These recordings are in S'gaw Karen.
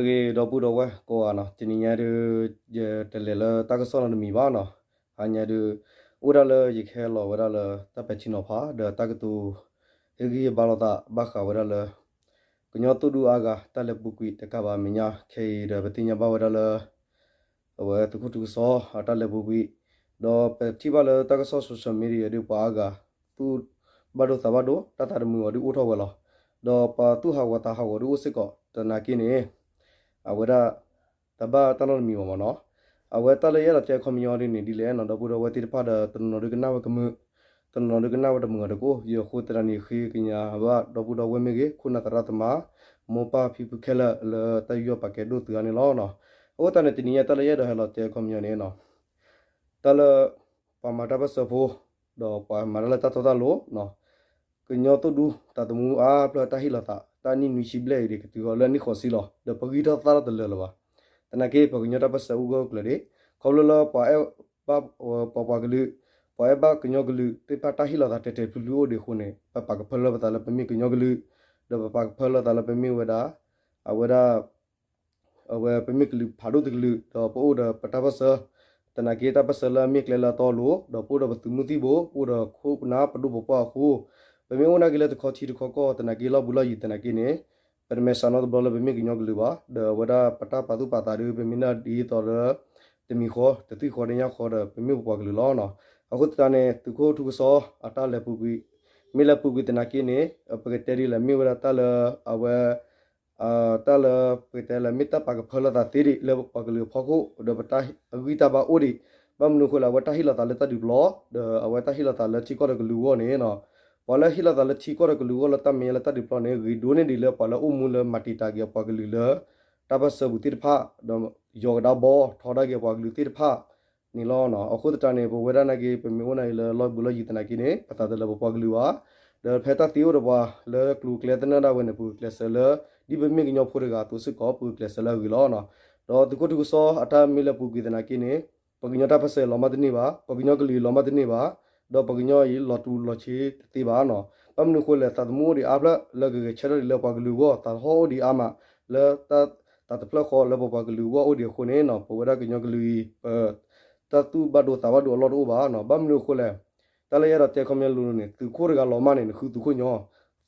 ဂ့ၤ ဒီပုၢ်ဒီဝဲၢ်ကိးဂၤနီၤ, တနံၤညါဒုး ယတလဲၤလၢတၢ်ကစီၣ်နီတမံၤဘၣ်နီၤ. ဟါညါဒုး အိၣ်ဒၣ်လၢယကဟဲလီၤဝဲဒၣ်လၢတၢ်ပဲာ်ထံနီၤဖး ဒီးတၢ်ကတိၤ ဟ့ၣ်ဂံၢ်ဟ့ၣ်ဘါလိာ်သး ဘၣ်ဃးဝဲဒၣ်လၢ ကညီသိၣ်ဒူအါဂၤ တၢ်လဲၤပူၤကွံာ်တကးဘၣ် မဲာ်ညါခဲအံၤဒီး ပသ့ၣ်ညါဘၣ်ဝဲဒၣ်လၢ အဝဲသုးခိၣ်ထူကစီၣ်အတၢ်လဲၤပူၤကွံာ်, ဒီးပထံၣ်ဘၣ်လၢတၢ်ကစီၣ် social media ဒုး ပှၤအါဂၤ သူၣ်ဘၣ်ဒိသးဘၣ်ဒိ တၢ်သးတမုာ်အီၤဒုးအိၣ်ထီၣ်ဝဲလီၤ. ဒီးပှၤသူၣ်ဟးဂီၤသးဟးဂီၤဒုးအိၣ်စ့ၢ်ကီး သနာ်က့န့ၣ် အဝဲဒၣ် တဘၣ်တၢ်နီတမံၤဘၣ်မ့ၢ်နီၤ. အဝဲတၢ်လၢယအဲၣ်ဒိးတဲခီပညီဒ်န့ၣ် ဒ်လဲၣ်နီၤ ဒီပုၢ်ဒီဝဲၢ်သ့ၣ်တဖၣ်ဒီး တနီၤနီၤဒုးကနၣ်ဝဲကမုာ်, တနီၤနီၤဒုးကနၣ်ဝဲတမုာ်အီၤတကိၣ်, ယဃိသတးန့ၣ် ဃ့ကညးဘၣ်ဒီပုၢ်ဒီဝဲၢ်မ့ၢ်ဂ့ၤ, ခိၣ်နၢ်သရၣ်သမါ, မိၢ်ပၢ်ဖံဖုခဲလၢာ်လၢတၢ်ယူးယီၣ်ပာ်ကဲဒိၣ်သုဂၤန့ၣ်လီၤ. အဃိသတးန့ၣ် တနံၤညါတၢ်လၢယအဲၣ်ဒိးဟဲလီၤတဲခီပညီန့ၣ်နီၤ, တၢ်လၢ ပှၤမၤတၢ်ပၢၢ်ဆၢဖိ ဒီးပှၤမၤတၢ်လၢတၢ်တီတၢ်လိၤ ကညီသိၣ်ဒူသးသမူအါဖျၢၣ်တၢ်ဟ့ၣ်လီၤသး တၢ်နံၣ်နွံဆံဘျဲၣ်အံၤန့ၣ် ကတုၤဃီၤလၢအနံၣ်ဃိးဆံလီၤ. ဒီးပဂံၢ်ထီၣ်သၣ်ထီၣ်တလၢာ်လၢၤဘၣ်. သနာ်က့ ပှၤကညီတၢ်ပၢၢ်ဆၢအိၣ်ဂၢၢ်ကျၢၤဒံး, ခီဖျိလၢပှၤအဲၣ်ဘၣ်ပှၤပှၤကလုာ်, ပှၤအဲၣ်ဘၣ်ကညီကလုာ်သ့ၣ်တဖၣ်တၢ်ဟ့ၣ်လီၤသးတဲာ်တဲာ်ဖျုးဖျုးအိၣ်ဒံးအဃိန့ၣ် ပပာ်ကဖၢလၢပသးလၢပမ့ၢ်ကညီကလုာ်, ဒီးပပာ်ကဖၢလၢသးလၢပမ့ၢ်ဝဲဒၣ် အဝဲဒၣ် အဝဲပမ့ၢ်ကလုာ်ဖးဒိၣ်တကလုာ် ဒီးပအိၣ်ဒီးပတၢ်ပၢၢ်ဆၢ, သနာ်က့တၢ်ပၢၢ်ဆၢလၢအမ့ၢ်ကျဲလၢအတီအလိၤ, ဒီးပအိၣ်ဒီးပသုးမုၢ်သံၣ်ဘိ, ပအိၣ်ဒီးခိၣ်နၢ်ပဒိၣ်ပပှၢ်အဃိ, ပမ့ၢ်အိၣ်နာ်က့ၤလၢတခီထံတခီကီၢ်သနာ်က့ လီၢ်ဘူးလီၢ်ယံၤသနာ်က့န့ၣ်, ပတမဲာ်ဆှးနီတဘျီလၢပမ့ၢ်ကညီကလုာ်ဘၣ်, ဒီးအဝဲဒၣ်ပတၢ်ပာ်သူၣ်ပာ်သးဒုး ပမ့ၢ်ဒၣ်ဒ်သိးလၢ တမံၤဃီ တသွံၣ်ဃီ တညၣ်ဃီဒီး ပမ့ၢ်ပပှၤကလုာ်လီၤ. အဃိသတးန့ၣ် သုးခိၣ်ထူကစီၣ်အတၢ်လဲၤပူၤကွံာ်, မ့ၢ်လဲၤပူၤကွံာ်သနာ်က့န့ၣ် ပကတဲဒ်လဲၣ် မ့ၢ်ဝဲဒၣ်တၢ်လၢ အဝဲ တၢ်လၢပကတဲလၢ မ့ၢ်တၢ်ပာ်ကဖၢလၢသးသ့ဒံး လၢပပှၤကလုာ်အဖီခိၣ် ဒီးပတၢ်အဂံၢ်တၢ်ဘါအိၣ်ဒံး, ဘၣ်မနုၤအဃိလဲၣ် အဝဲတၢ်ဟ့ၣ်လီၤသးလၢတၢ်ဒုးပျီ, ဒီးအဝဲတၢ်ဟ့ၣ်လီၤသးလၢထံကီၢ်ဒီးကလုာ်အဂီၢ်န့ၣ်, ပှၤလၢဟ့ၣ်လီၤသးလၢထံကီၢ်ဒီးကလုာ်အဂီၢ်လၢတၢ်မဲာ်ညါလၢတၢ်ဒုးပျီန့ၣ် ဂ့ၤဒိၣ်န့ၢ်ဒံးလၢပှၤလၢအိၣ်မူလၢမၤတံာ်တာ်က့ၤအပှၤကလုာ်လၢ တၢ်ပၢၢ်ဆၢပူၤသ့ၣ်တဖၣ်, ဒီးယီၤကဒါဘီထီဒါက့ၤအပှၤကလုာ်သ့ၣ်တဖၣ်န့ၣ်လီၤ. အဃိသတးန့ၣ် ပဝဲဒၣ်နာ်က့ ပမ့ၢ်အိၣ်နာ်က့ၤလၢလီၢ်ဘူးလီၢ်ယံၤသနာ်က့န့ၣ် ပသးတလၢပပှၤကလုာ်ဘၣ်, ဒီးဖဲတၢ်သ့အိၣ်ဒီးပှၤလၢကျိၤကျဲသနၢၣ်ဒၣ်ဝဲန့ၣ် ပဂုာ်ကျဲးစၢးလၢ ဒ်ပမ့ၢ်ကညီဖိတဂၤအသိးစ့ၢ်ကီး ပဂုာ်ကျဲးစၢးလၢအဂ့ၤလီၤ. ဒီးသုးခိၣ်ထူကစီၣ်အတၢ်မ့ၢ်လဲၤပူၤကွံာ်သနာ်က့န့ၣ် ပှၤကညီတၢ်ပၢၢ်ဆၢလီၤမၢ်တန့ၢ်ဘၣ်, ပှၤကညီကလုာ်လီၤမၢ်တန့ၢ်ဘၣ်, ဒီးပှၤကညီအံၤလီၤတူာ်လီၤဆ့တသ့ဘၣ်နီၤ. ဘၣ်မနုၤအဃိလဲၣ် သးသမူအိၣ်ဒံးအါဖျၢၣ်လၢကဂဲၤဆၢထၢၣ်ဒံးလၢပှၤကလုာ်အဂီၢ် သးဟီၣ်အိၣ်ဒံးအါမး လၢတၢ်တဖျၢၣ်ဃီလၢပပှၤကလုာ်အဂီၢ်အိၣ်ဒံးအဃိန့ၣ်နီၤ ပဝဲဒၣ်ကညီကလုာ်အံၤ ပ တၢ်သူၣ်ဘၣ်ဒိသးဘၣ်ဒိအလီၢ်တအိၣ်ဘၣ်နီၤ. ဘၣ်မနုၤအဃိလဲၣ် တၢ်လၢယအဲၣ်ဒိးတဲခီပညီလိၤလိၤန့ၣ် သုးခိၣ်တဂၤလီၤမၢ်န့ၣ် နဃုသုးခိၣ်ညီ,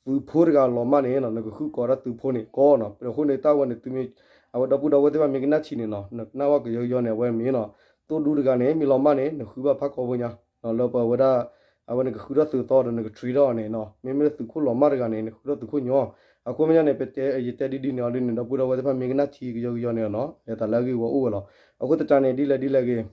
သုးဖိတဂၤလီၤမၢ်န့ၣ်နီၤ နကဃုကိးဒၣ်သုးဖိန့ၣ်ကီးနီၤ. အဃိန့ၣ် တၢ်ဝဲန့ၣ် သုမ့ၢ် အဝဲဒီပုၢ်ဒီဝဲၢ်သ့ၣ်တဖၣ်မ့ၢ်ကနၣ်ထံန့ၣ်နီၤ နကနၣ်ဝဲကယီကယီန့ၣ် အဝဲမ့ၢ်နီၤ သိၣ်ဒူတဂၤန့ၣ် မ့ၢ်လီၤမၢ်န့ၣ် နဃုဘၣ်ဖးကီၢ်ဖိညါ လၢပဝဲဒၣ် အဝဲန့ၣ်ကဃုထီၣ်သုးသီဒီးနကထြံထီၣ်အီၤန့ၣ်နီၤ. မ့မ့ၢ်လၢသုးခိၣ်လီၤမၢ်တဂၤန့ၣ် နဃုထီၣ်သုးခိၣ်ညီ. အဃိမ့ၢ်န့ၣ် ပတဲ ယတဲဒ်ဒ်န့ၣ်အီၤဒ်န့ၣ် ဒီပုၢ်ဒီဝဲၢ်သ့ၣ်တဖၣ်မ့ၢ်ကနၣ်ထံကယီကယီန့ၣ်နီၤ လဲၤသးလၢအဂ့ၢ်ဝီအိၣ်ဝဲလီၤ. အဃိသတးန့ၣ် ဒ်လဲၣ်ဒ်လဲၣ်ဂ့ၤ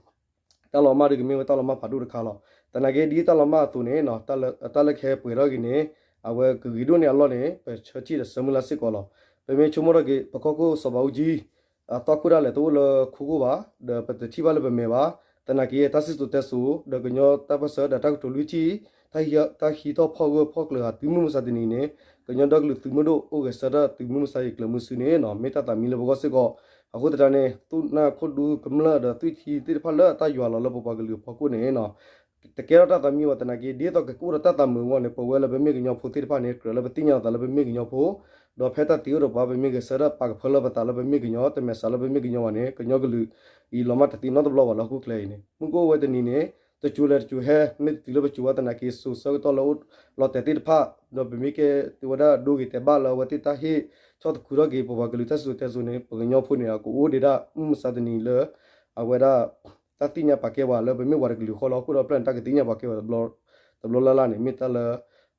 တၢ်လီၤမၢ်ဒုးကမ့ၢ်ဝဲတၢ်လီၤမၢ်ဖးဒိၣ်တခါလီၤ. သနာ်က့ဒ်တၢ်လီၤမၢ်အသိးန့ၣ် တၢ်လၢခဲပှဲၤထီၣ်က့ၤန့ၣ် အဝဲကဂ့ၤဒိၣ်န့ၢ်အလီၢ်န့ၣ် ပဆၢထံၣ်ဒီးဆၢမုၢ်လၢ်စ့ၢ်ကီးလီၤ. ပမ့ၢ်ဆိကမိၣ်ထီၣ်က့ၤ ပကီၢ်ခိၣ်စီၤဘးအူကၠံ အသီခိၣ်ဒၣ်လဲာ်တအိၣ်လၢခိခိၣ်ဘၣ်, ဒီးပတထံၣ်ဘၣ်လၢပမဲာ်ဘၣ်. သနာ်က့တၢ်စံၣ်စိၤတဲစိၤ ဒီးကညီတၢ်ပၢၢ်ဆၢဒီးတၢ်ကတိၤလွံၢ်ထံၣ် တၢ်ဟံးထီၣ်ဖီၣ်ဂၢၢ်ဖီၣ်ကျၢၤဟးတုၤမုၢ်မဆါတနံၤန့ၣ် ကညီဒီကလုာ်သုးမုၢ်ဒိၣ်အိၣ်ဂဲၤဆၢထၢၣ်တုၤမုၢ်မဆါအံၤကျၢၤမုၢ်စုန့ၣ်နီၤ မ့ၢ်တၢ်သးမံလၢပဂီၢ်စ့ၢ်ကီး. အဃိသတးန့ၣ် သုးနၢ်ခိၣ်ဒူကမျၢၢ်ဒီးသွံၣ်ထံသ့ၣ်တဖၣ်လၢအတၢ်ယွၤလီၤလၢပပှၤကလုာ်အဖီခိၣ်န့ၣ်နီၤ တကဲထီၣ်တၢ်သးမံဘၣ်သနာ်က့ ဒ်သိးကကအိၣ်ဒီးတၢ်သးမုာ်အဂီၢ်န့ၣ် ပဝဲလၢပမ့ၢ်ကညီဖိသ့ၣ်တဖၣ်န့ၣ် ကြၢးလၢပသ့ၣ်ညါလီၤသးလၢပမ့ၢ်ကညီဖိ ဒီးဖဲတၢ်သ့အိၣ်ဒီးပှၤ ပမ့ၢ်ဂဲၤဆၢထၢၣ်ပာ်ကဖၢလၢပသးလၢပမ့ၢ်ကညီ တမဲာ်ဆှးလၢပမ့ၢ်ကညီဘၣ်န့ၣ် ကညီကလုာ်အံၤလီၤမၢ်တသ့နီတဘျီဘၣ်လၢဟီၣ်ခိၣ်ချၢအံၤန့ၣ် မုၢ်ကအိၣ်ဝဲတနံၤန့ၣ် တစိၤလဲၤတစိၤဟဲ မ့ၢ်တတုၤလၢပစိၤဝဲသနာ်က့ စိၤဆၢကတီၢ်လၢအိၣ်လီၤတဲာ်သ့ၣ်တဖၣ် ဒီးပမ့ၢ်ကဲသုဝဲဒၣ်ဒိဂ့ၤတဲာ်ဘၣ်လၢအဝဲသ့ၣ်တၢ်ဟ့ၣ်ဆီၣ်သခူထီၣ်က့ၤ ပပှၤကလုာ်တၢ်စံၣ်စိၤတဲစိၤန့ၣ် ပကညီဖိန့ၣ် အကအိၣ်ဒံးဒၣ်မုၢ်မဆါတနံၤလၢ အဝဲဒၣ် တၢ်သ့ၣ်ညါပာ်ကဲပှၤလၢပမ့ၢ်ပှၤတကလုာ်ဃီလၢဟီၣ်ခိၣ်ဒီဖျၢၣ်န့ၣ် တၢ်ကသ့ၣ်ညါပာ်ကဲပှၤ တဘျီလၢ်လၢ်န့ၣ် မ့ၢ်တၢ်လၢ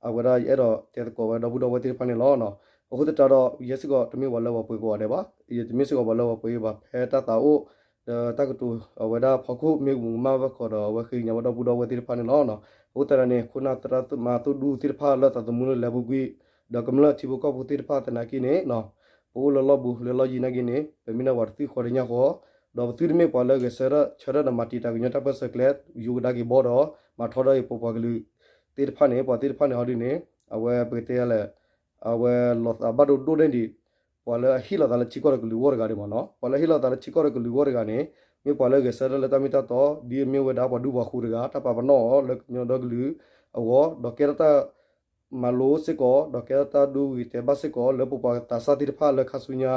အဝဲဒၣ်ယအဲၣ်ဒိးတဲသကိးဝဲဒီပုၢ်ဒီဝဲၢ်သ့ၣ်တဖၣ်န့ၣ်လီၤ. အဃိသတးဒီး ယဲစ့ၢ်ကီးတမ့ၢ်ပှၤလၢပှဲၤကိးဂၤဒဲးဘၣ်, ယတမ့ၢ်စ့ၢ်ကီးပှၤလၢပှဲၤဘၣ် ဖဲတၢ်သးအိၣ် ဒီးတၢ်ကတိၤအဝဲဒၣ်ဖီခိၣ်မ့ၢ်မုာ်ကမၣ်ဘၣ်ဃီဒီး အဝဲဃ့ကညးဝဲဒီပုၢ်ဒီဝဲၢ်သ့ၣ်တဖၣ်န့ၣ်လီၤ. အဃိသတးန့ၣ် ခိၣ်နၢ်သရၣ်သမါသိၣ်ဒူသ့ၣ်တဖၣ်လၢသးသမူလၢလဲၤပူၤကွံာ် ဒီးကမျၢၢ်ထံဖိကီၢ်ဖိသ့ၣ်တဖၣ်သနာ်က့န့ၣ် ပအိၣ်လၢလီၢ်ဘူးလၢလီၢ်ယံၤနာ်က့န့ၣ် ပမ့ၢ်ဒၣ်ပှၤတသွံၣ်ဃီတညၣ်ဃီ ဒီးပသုတမ့ၢ်ပှၤလၢဂဲၤဆၢထၢၣ်ဆၢထၢၣ်ဒီးမၤတံာ်တာ်ကညီတၢ်ပၢၢ်ဆၢကျဲ ယိၤကဒါက့ၤဘီဒီး မၤထီဒါက့ၤပပှၤကလုာ်သ့ၣ်တဖၣ်န့ၣ် ပှၤသ့ၣ်တဖၣ်န့ၣ်ဟီဒ်န့ၣ် အဝဲပကတဲလဲၣ် အဝဲလီၤသးဘၣ်ဒိဒိၣ်န့ၢ်ဒံး ပှၤလၢအဟ့ၣ်လီၤသးလၢထံကီၢ်ဒီးကလုာ်အဂီၢ်တဂၤဒံးမ့ၢ်နီၤ. ပှၤလၢအဟ့ၣ်လီၤသးလၢထံကီၢ်ဒီးကလုာ်အဂီၢ်တဂၤန့ၣ် မ့ၢ်ပှၤလၢဂဲၤဆၢထၢၣ်လၢတၢ်မ့ၢ်တၢ်တီ ဒ်အမ့ၢ်ဝဲဒၣ်ပှၤဒူပှၤဃိၤတဂၤ တၢ်ပာ်ပနီၣ်အီၤလၢကညီဒီကလုာ်အဂီၢ် ဒီးကဲထီၣ်တၢ် မၤလိစ့ၢ်ကီး ဒီးကဲထီၣ်တၢ်ဒိဂ့ၤတဲာ်ဘၣ်စ့ၢ်ကီး လၢပပှၤသးစၢ်သ့ၣ်တဖၣ်လၢခါဆူညါ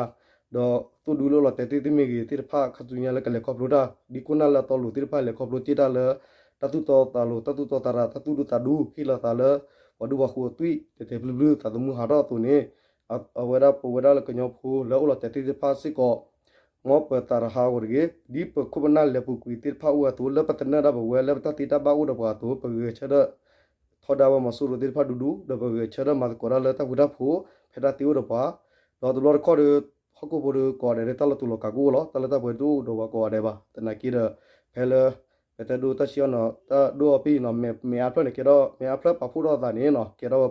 ဒီးသိၣ်ဒူလၢအိၣ်လီၤတဲာ်သ့ၣ်မ့ၢ်ဂ့ၤသ့ၣ်တဖၣ် ခါဆူညါလၢကလဲၤခီဖျိတၢ် ဒ်ခိၣ်နၢ်လၢအတီအလိၤသ့ၣ်တဖၣ်လဲၤခီဖျိတ့ၢ်တၢ်လၢ တၢ်သူၣ်တီသးလိၤ တၢ်သူၣ်တီသးရၤ တၢ်သူၣ်ဒူသးဒူ ဟ့ၣ်လီၤသးလၢ ပှၤဒူပှၤဃိၤအသွံၣ် တဲာ်တဲာ်ဖျုဖျုသးသမူဟးထီၣ်အသိးန့ၣ် အဝဲဒၣ်ပဝဲဒၣ်လၢကညီဖိလၢအိၣ်လီၤတဲာ်သ့ၣ်တဖၣ်စ့ၢ်ကီး မ်ပသးတဟးဂီၤတဂ့ၤ ဒ်ပခိၣ်ပနၢ်လဲၤပူၤကွံာ်သ့ၣ်တဖၣ်အိၣ်ဝဲအသိး လၢပတၢ်သ့တၢ်ဘၣ်အိၣ်ဒီးပှၤအသိး ပဂဲၤဆၢထၢၣ် ထီဒါဝဲမီၤစိရိၤသ့ၣ်တဖၣ်ဒူဒူ ဒီးပဂဲၤဆၢထၢၣ်မၤသကိးတၢ်လၢတၢ်ဃူတၢ်ဖိး ဖဲတၢ်သ့အိၣ်ဒီးပှၤ ဒီးတဘျီတခီၣ်ဒီး ဟီၣ်ခိၣ်ဖိဒီးကိးဂၤဒဲးဒီး တၢ်လီၤတူာ်လီၤကာ်ကအိၣ်လီၤ တၢ်လၢတၢ်ပှဲၤတအိၣ်ဒီးပှၤကိးဂၤဒဲးဘၣ် သနာ်က့ဒီး ဖဲလၢ ပတဲဒိတၢ်ဆံးအီၤနီၤ တၢ်ဒိအီၤပ့ၢ်နီၤ မဲာ်အါဖျၢၣ်န့ၣ် ကဲထီၣ် မဲာ်အါဖျၢၣ်ပာ်ဖှိၣ်ထီၣ်အသးန့ၣ်နီၤ ကဲထီၣ်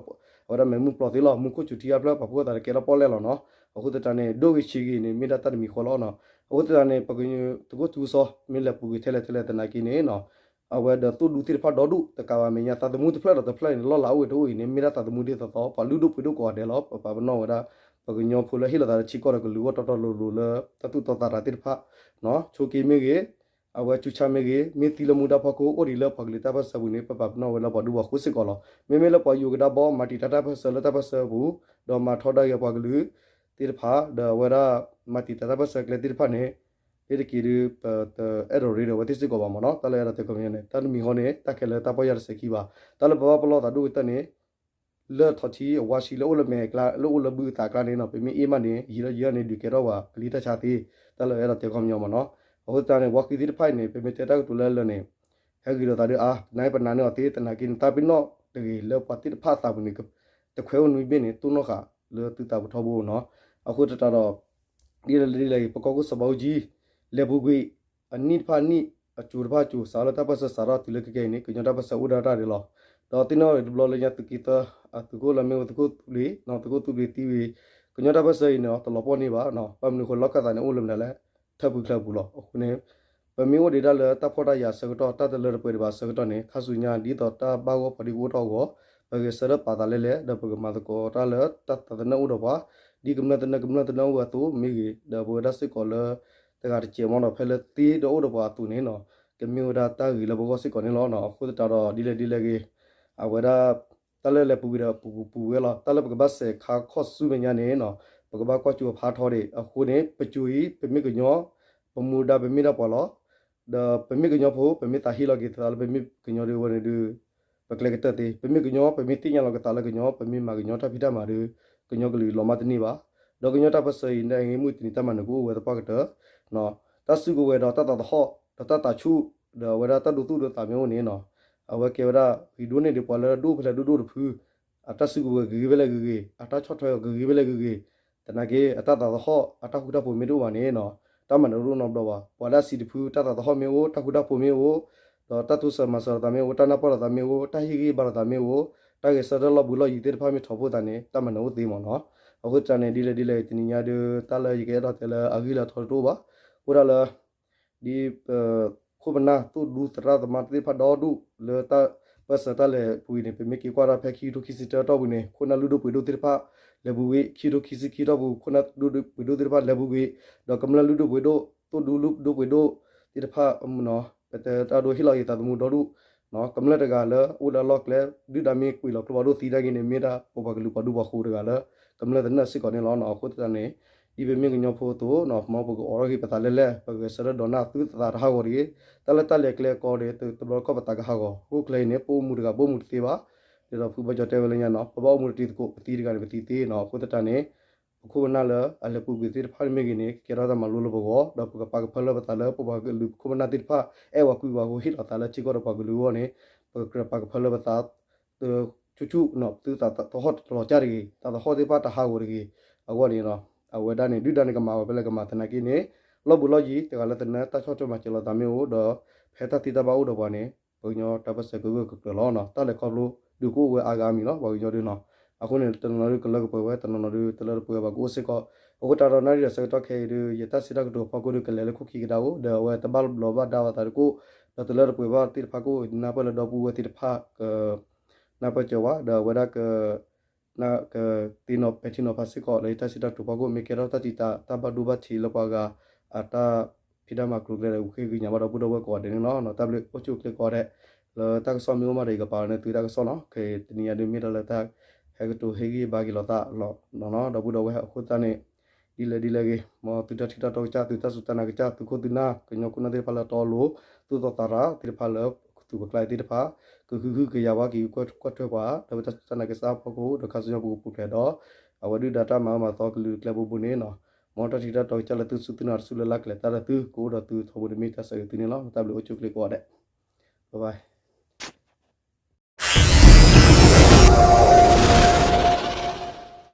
အဝဲဒၣ်မဲာ်မုၢ်ပျီသ့လီၤ မူခိၣ်စူၤထံအါဖျၢၣ်ပာ်ဖှိၣ်အသးန့ၣ် ကဲထီၣ်ပီၣ်လဲၣ်လီၤနီၤ အဃိသတးန့ၣ် ဒိၣ်ဂ့ၤဆံးဂ့ၤန့ၣ် မ့ၢ်ဒၣ်တၢ်တမံၤဃီလီၤနီၤ အဃိသတးန့ၣ် ပကညီ သုးခိၣ်ထူစီ မ့ၢ်လဲၤပူၤကွံာ်ထဲလဲၣ်ထဲလဲၣ်သနာ်က့န့ၣ်နီၤ အဝဲဒီးသိၣ်ဒူသ့ၣ်တဖၣ်ဒီဒူၣ် တကးဘၣ်မဲာ်ညါသးသမူတဖျၢၣ်ဒီးတဖျၢၣ်န့ၣ် လီၢ်လၤအိၣ်ဝဲတအိၣ်အံၤန့ၣ် မ့ၢ်ဒၣ်သးသမူဒ်သိးသိး ပှၤလုၢ်ဒိၣ်ပှ့ၤဒိၣ်ကိးဂၤဒဲးလီၤ ပပာ်ပနီၣ်ဝဲဒၣ် ပကညီဖိလၢဟ့ၣ်လီၤသးလၢထံကီၢ်ဒီးကလုာ်ဂီၢ်တီတီလိၤလိၤလၢ တၢ်သူၣ်တီသးရၤသ့ၣ်တဖၣ် ဆိးက့မ့ၢ်ဂ့ၤ အဝဲဆူၣ်ဆါမ့ၢ်ဂ့ၤ မ့ၢ်သံလၢမူဒါဖီခိၣ် အိၣ်ဒံးလၢပှၤကလုာ်တၢ်ပၢၢ်ဆၢပူၤန့ၣ် ပပာ်ပနီၣ်ဝဲလၢပှၤဒူပှၤဃိစ့ၢ်ကီးလီၤ မ့မ့ၢ်လၢပှၤယူၤကဒါဘီ မၤတံာ်တာ်တၢ်ပၢၢ်ဆၢလၢတၢ်ပၢၢ်ဆၢပူၤ ဒီးမၤထီဒါက့ၤပှၤကလုာ်သ့ၣ်တဖၣ် ဒီးအဝဲဒၣ် မၤတံာ်တာ်တၢ်ပၢၢ်ဆၢကျဲသ့ၣ်တဖၣ်န့ၣ် လၢတက့ၢ်ဒုး ပတအဲၣ်ဒိးရ့ဒီးအဝဲသ့ၣ်စ့ၢ်ကီးဘၣ်မ့ၢ်နီၤ တၢ်လၢအဲၣ်ဒိးတဲခီပညီန့ၣ် တၢ်တမံၤဃီန့ၣ် တၢ်ခဲလၢာ်တၢ်ပီၢ်ယၢ်တစဲးခံဘၣ် တၢ်လၢပဘၣ်ပလီၢ်သးဒိၣ်ကတၢၢ်န့ၣ် လၢထီၣ်ထံအဝါဆံလၢအိၣ်လၢမဲာ်အကျါ လၢအိၣ်လၢဘုအသးအကျါန့ၣ်နီၤ ပမ့ၢ်အ့ၣ်မးန့ၣ် ယံာ်လၢယံာ်န့ၣ် ဒုးကဲထီၣ်ပှၤကလံၤတၢ်ဆါသ့ တၢ်လၢအဲၣ်ဒိးတဲခီပညီမ့ၢ်နီၤ အဃိသတးန့ၣ် ဝါဃံသ့ၣ်တဖၣ်အံၤန့ၣ် ပမ့ၢ်တဲတၢ်ကတိၤလၢလၢာ်န့ၣ် ဟဲဂ့ၤလိာ်သးဒုးအါ သနာ်က့ပနာ်န့ၢ်အီၤသ့ သနာ်က့န့ၣ် တၢ်ပ့ၤနီၣ်တဂ့ၤလၢပှၤသ့ၣ်တဖၣ်အသးပူၤန့ၣ် တခွဲးအိၣ်နွံဘ့ၣ်န့ၣ် တိၢ်နီၣ်ဃာ်လၢသုသးပူၤထီဘိနီၤ အဃိသတးဒီး ဒ်လဲၣ်ဒ်လဲၣ်ဂ့ၤ ပကီၢ်ခိၣ်စီၤဘးအူကၠံ လဲၤပူၤကွံာ် အနံၣ်တဖၣ်နံၣ် အစိၤတဖၣ်အစိၤ စးလၢတၢ်ပၢၢ်ဆၢစးထီၣ်တုၤလၢခဲကနံၣ်အံၤန့ၣ် ကညီတၢ်ပၢၢ်ဆၢအိၣ်ဒၣ်တၢ်ဒံးလီၤ. ဒီးသ့ၣ်နီၣ်တဘျီလၢညါသုးက့သၢ အသုးခိၣ်လၢမ့ၢ်ဝဲသုးခိၣ်သူဘျ့ သုးခိၣ်သူဘျ့သံဝံၤ ကညီတၢ်ပၢၢ်ဆၢအံၤန့ၣ် တလီၤပှီၢ်န့ၢ်ဘၣ် ဘၣ်မနုၤအဃိလီၢ်ခၢၣ်သးန့ၣ်အိၣ်လၢမနုၤလဲၣ် ထၢၣ်ဖုချၢပူၤလီၤ. အဃိန့ၣ် ပမ့ၢ်အိၣ်ဒံးဒၣ်လၢတၢ်ဖှီၣ်တၢ်ယာ်အဆၢကတီၢ် တၢ်တလၢတပှဲၤဒံးဘၣ်အဆၢကတီၢ်န့ၣ် ခါဆူညါဒ်သိးတၢ်ဘၣ်ဂီၢ်ဖီဒံကအိၣ်ထီၣ်အဂီၢ် ပဂဲၤဆၢထၢၣ်ပာ်သးလဲၣ်လဲၣ် ဒီးပကမၤသကိးတၢ်လၢတၢ်သးသနၢၣ်အိၣ်ဒီးပှၤ ဒ်ကမျၢၢ်သနၢၣ်ကမျၢၢ်သနၢၣ်အိၣ်ဝဲအသိးမ့ၢ်ဂ့ၤ ဒီးပဝဲဒၣ်စ့ၢ်ကီးလၢ တဂၤတစဲးမ့ၢ်နီၤ ဖဲလၢသ့ဒီးအိၣ်ဒီးပှၤအသိးန့ၣ်နီၤ ကမ့ၢ်ဝဲဒၣ်တၢ်ဂ့ၤလၢပဂီၢ်စ့ၢ်ကီးန့ၣ်လီၤ. အဃိသတးဒီးဒ်လဲၣ်ဒ်လဲၣ်ဂ့ၤ အဝဲဒၣ် တၢ်လၢလဲၤပူၤကွံာ်ဒီးပူၤပူၤဝဲလီၤ. တၢ်လၢပကဘၣ်စဲးခါခီၣ်ဆူမဲာ်ညါန့ၣ်နီၤ ပကဘၣ်ကွၢ်စူၤအဖါထီၣ်ဒံး အဃိန့ၣ် ပစိၤအံၤ ပမ့ၢ်ကညီ ပမူဒါပမ့ၢ်ဒၣ်ပှၤလီၤ. ဒီးပမ့ၢ်ကညီဖိ ပမ့ၢ်သးဟ့လီၤက့ၤသးလၢပမ့ၢ်ကညီဒ်ဝဲန့ၣ်ဒုး ပကျဲကတၢၢ်သ့ ပမ့ၢ်ကညီ ပမ့ၢ်သ့ၣ်ညါလီၤက့ၤသးလၢကညီ ပမ့ၢ်မၤကညီတၢ်ဖံးတၢ်မၤဒုး ကညီကလုာ်လီၤမၢ်တန့ၢ်ဘၣ်. ဒီးကညီတၢ်ပၢၢ်ဆၢအံၤ နမ့ၢ်တနံၤတၢ်မၤနၢၤကအိၣ်ဝဲသပှၢ်ကတၢၢ် တၢ်စုကဝဲၤဒီးတၢ်သးသဟီၣ် ဒီးတၢ်သးဆူၣ် ဒီးအဝဲဒၣ်တၢ်ဒိသူၣ်ဒိသးမ့ၢ်အိၣ်န့ၣ်နီၤ အဝဲကဲဝဲဒၣ်ဂ့ၤဒိၣ်န့ၢ်ဒံးပှၤလၢဒိၣ်ဖဲလဲၣ်ဒိၣ်ဒိၣ်တဖု အတၢ်စုကဝဲၤဂ့ၤဂ့ၤဖဲလဲၣ်ဂ့ၤဂ့ၤ အတၢ်ဆီၣ်ထွဲအီၤဂ့ၤဂ့ၤဖဲလဲၣ်ဂ့ၤဂ့ၤ သနာ်က့ အတၢ်သးသဟီၣ် အတၢ်ဃူတၢ်ဖိးမ့ၢ်တအိၣ်ဘၣ်န့ၣ်နီၤ တၢ်မၤနၢၤတအိၣ်နီတဘျီဘၣ်. ပှၤလၢအဆံးတဖု တၢ်သးသဟီၣ်မ့ၢ်အိၣ် တၢ်ဃူတၢ်ဖိးမ့ၢ်အိၣ် ဒီးတၢ်တိစၢၤမၤစၢၤလိာ်သးမ့ၢ်အိၣ် တၢ်နၢ်ပၢၢ်လိာ်သးမ့ၢ်အိၣ် တၢ်ဟ့ၣ်ဂံၢ်ဟ့ၣ်ဘါလိာ်သးမ့ၢ်အိၣ် တၢ်ဂဲၤဆၢထၢၣ်လီၢ်ဘူးလီၢ်ယံၤသ့ၣ်တဖၣ်မ့ၢ်ထီၣ်ဖိသးန့ၣ် တၢ်မၤနၢၤအိၣ်သ့မ့ၢ်နီၤ. အဃိသတးန့ၣ် ဒ်လဲၣ်ဒ်လဲၣ် တနံၤညါဒုး တၢ်လၢယကအဲၣ်ဒိးတဲလၢအဂ့ၢ်လၢအထီတအိၣ်ဘၣ်. အိၣ်ဒၣ်လၢ ဒ်ပ ခိၣ်ပနၢ်သိၣ်ဒူသရၣ်သမါသ့ၣ်တဖၣ်ဒီဒူၣ် လၢတၢ်ပၢၢ်ဆၢတၢ်လဲၤပူၤအံၤန့ၣ် ပမ့ၢ်က့ၤကွၢ်ဒၣ်ဖဲခံကထိခံဆံတၢအတီၢ်ပူၤန့ၣ် ခိၣ်နၢ်လုၢ်ဒိၣ်ပှ့ၤဒိၣ်သ့ၣ်တဖၣ် လဲၤပူၤဝံၤ ခံကထိခံဆံခံအတီၢ်ပူၤ ခိၣ်နၢ်လုၢ်ဒိၣ်ပှ့ၤဒိၣ်သ့ၣ်တဖၣ်လဲၤပူၤဝံၤ ဒီးကမျၢၢ်လုၢ်ဒိၣ်ပှ့ၤဒိၣ် သိၣ်ဒူလုၢ်ဒိၣ်ပှ့ၤဒိၣ်သ့ၣ်တဖၣ် ပတၢ်ဒိဟ့ၣ်လီၤက့ၤသးသမူဒီဒူၣ် ကမျၢၢ်တဂၤလၢအိၣ်လၢအလီၢ်ကျဲ ဒုၣ်ဒါမ့ၢ်ကွံာ်လီၤကျိဖးဒိၣ်သံဒၣ်က့ၤန့ၣ် မ့ၢ်ဒၣ်ပပှၤကလုာ်ပှၤဒူပှၤဃိၤတဂၤလၢ ကမျၢၢ်သနၢၣ်စ့ၢ်ကီးန့ၣ်လီၤ. အဃိသတးန့ၣ် ဒ်ပမ့ၢ်ကညီဖိအသိး မ်ပကအိးထီၣ်က့ၤပသးလဲၢ်လဲၢ် ပဂဲၤဆၢထၢၣ်ဒိးနၢ်သုသးတဟးဂီၤတဂ့ၤ. တၢ်လၢတၢ်လဲၤကျဲအကီဒီး တဘျီတခီၣ်ပသးကဟးဂီၤ အိၣ်ကျဲအံၤန့ၣ် ပအိၣ်မူတဂၤပအိၣ်မူတသ့ဘၣ်. ဒ်သိးဖုဘီကၠီတဲဝဲလၢညါနီၤ ပဘၣ်အိၣ်မူတတံၤသကိး ပသံတဂၤန့ၣ်ပသံသ့နီၤ. အဃိသတးန့ၣ် ပခိၣ်ပနၢ်လၢအလဲၤပူၤကွံာ်သ့ၣ်တဖၣ်မ့ၢ်ဂ့ၤန့ၣ် ကကဲထီၣ်တၢ်မၤလိလၢပဂီၢ် ဒီးပကပာ်ကဖၢလၢပသးလၢပပှၤကလုာ်ခိၣ်ပနၢ်သ့ၣ်တဖၣ် အဲၣ်ဝဲကွံဝဲအဃိ ဟ့ၣ်လီၤသးလၢထံကီၢ်ဒီးပှၤကလုာ်အဂီၢ်န့ၣ် ပကကြၢးပာ်ကဖၢလၢပသး ဆူၣ်ဆူၣ် သုသးသဟီၣ်တလီၤကၢ်တဂ့ၤ သးသဟီၣ်သ့ၣ်တဖၣ်တဟးဂီၤတဂ့ၤ အဂီၢ်န့ၣ် အဝဲဒၣ်န့ၣ် ဒုၣ်ဒါန့ၣ်ကမၤဝဲဖဲလဲၣ်ကမၤသနာ်က့န့ၣ် လီၢ်ဘူးလီၢ်ယံၤ တဂၤလၢသနၢၣ်တၢ်ဆီၣ်ထွဲမၤစၢၤလိာ်သးမ့ၢ်အိၣ် ဒီးဖဲတၢ်သ့တၢ်ဘၣ်အိၣ်ဒီးပှၤန့ၣ် ပကညီတၢ်ပၢၢ်ဆၢကဂၢၢ်ကကျၢၤလီၤ. တၢ်လဲၤခီဖျိဒုးကအိၣ်ဝဲအါဂၤအါမံၤလီၤ ပှၤကညီဒုးနီၤ. အဃိန့ၣ် တနီၤနီၤဒုးကလၢကပှဲၤဝဲ တနီၤနီၤဒုးတလၢတပှဲၤဘၣ်ကအိၣ်စ့ၢ်ကီး. အဃိသတးဒီးနၣ်ရံၣ်ဒီးဆၢကတီၢ်ခဲအံၤဒုး ယတၢ်စံးတၢ်ကတိၤဖီခိၣ်ဒုးကလဲၤလၢခိၣ်ခံကဒါအိၣ် ဒီးအဝဲတဘၣ်ဘျီးဘၣ်ဒါဝဲသးတကိၣ် ဒီးတလၢတပှဲၤဘၣ်သ့ၣ်တဖၣ်ကိၣ် နၢ်ပၢၢ်လၢဒီပုၢ်ဝဲၢ်သ့ၣ်တဖၣ်က နၢ်ပၢၢ်စၢၤဝဲ ဒီးအဝဲဒၣ်က ကသ့ၣ်နီၣ်ပဲာ်ထံနီၤဖးစ့ၢ်ကီးလၢယတၢ်စံးတၢ်ကတိၤဖီခိၣ် မ့ၢ်ကဲထီၣ်တၢ်စံးတၢ်ဘၣ်ဒိဘၣ်ထံးလၢပှၤဂၤအတၢ်ဖံးတၢ်မၤကျိၤကျဲဒီး ဃ့ကညးဘၣ်ဒီပုၢ်ဒီဝဲၢ်ကိးဂၤဒဲးန့ၣ်လီၤ. တၢ်ဘျုးအိၣ်ဆူၣ်အိၣ်ချ့ကိးဂၤဒဲး လၢတၢ်ကစီၣ်မ့ၢ်အိၣ်မးဒီး ယကပာ်လီၤန့ၢ်သုတၢ်ကစီၣ်နီၤ. ခဲအံၤတနံၤညါဒုးမ့ၢ်တၢ်လၢတၢ်ဟဲကတိၤဟ့ၣ်ဂံၢ်ဘါက့ၤလိာ်သးလီၤ ဒီပုၢ်ဒီဝဲၢ် အဃိသတးန့ၣ် ဒ်လဲၣ်ဒ်လဲၣ်ဂ့ၤ မ်သုတၢ်ထံၣ်တၢ်တီကစၢ် သုတၢ်စူၢ်တၢ်နာ်ကစၢ် သုခိၣ်သုနၢ် ကညီခိၣ်နၢ်သ့ၣ်တဖၣ်လၢတီလိၤ သူၣ်သီသးရၤသ့ၣ်တဖၣ်လၢ သူၣ်ပကျါသ့ၣ်တဖၣ် ကဟုကယာ်ဝဲ ကယူးယီၣ်ကွၢ်ထွဲပှၤ လၢပတၢ်စူၢ်တၢ်နာ်ကစၢ်အဖီခိၣ် ဒီးခါဆူညါပကပူၤဖျဲးဒီး အဝဲဒုၣ်ဒါတၢ်မၤအၢမၤသီကလုာ်ကျဲဘိဘိန့ၣ် မ်တၢ်ထံၣ်တၢ်တီကစၢ်လၢသုစူၢ်သုနာ်တစူၢ်လၢ်လၢ်ကလဲၤတၢ်ဒီးသု ကအိၣ်ဒီးသုထီဘိန့ၣ် မ့ၢ်တၢ်ဆၢဂ့ၤသုန့ၣ်လီၤ. တၢ်ဘျုးအိၣ်ဆူၣ်အိၣ်ချ့ကိးဂၤဒဲး bye bye.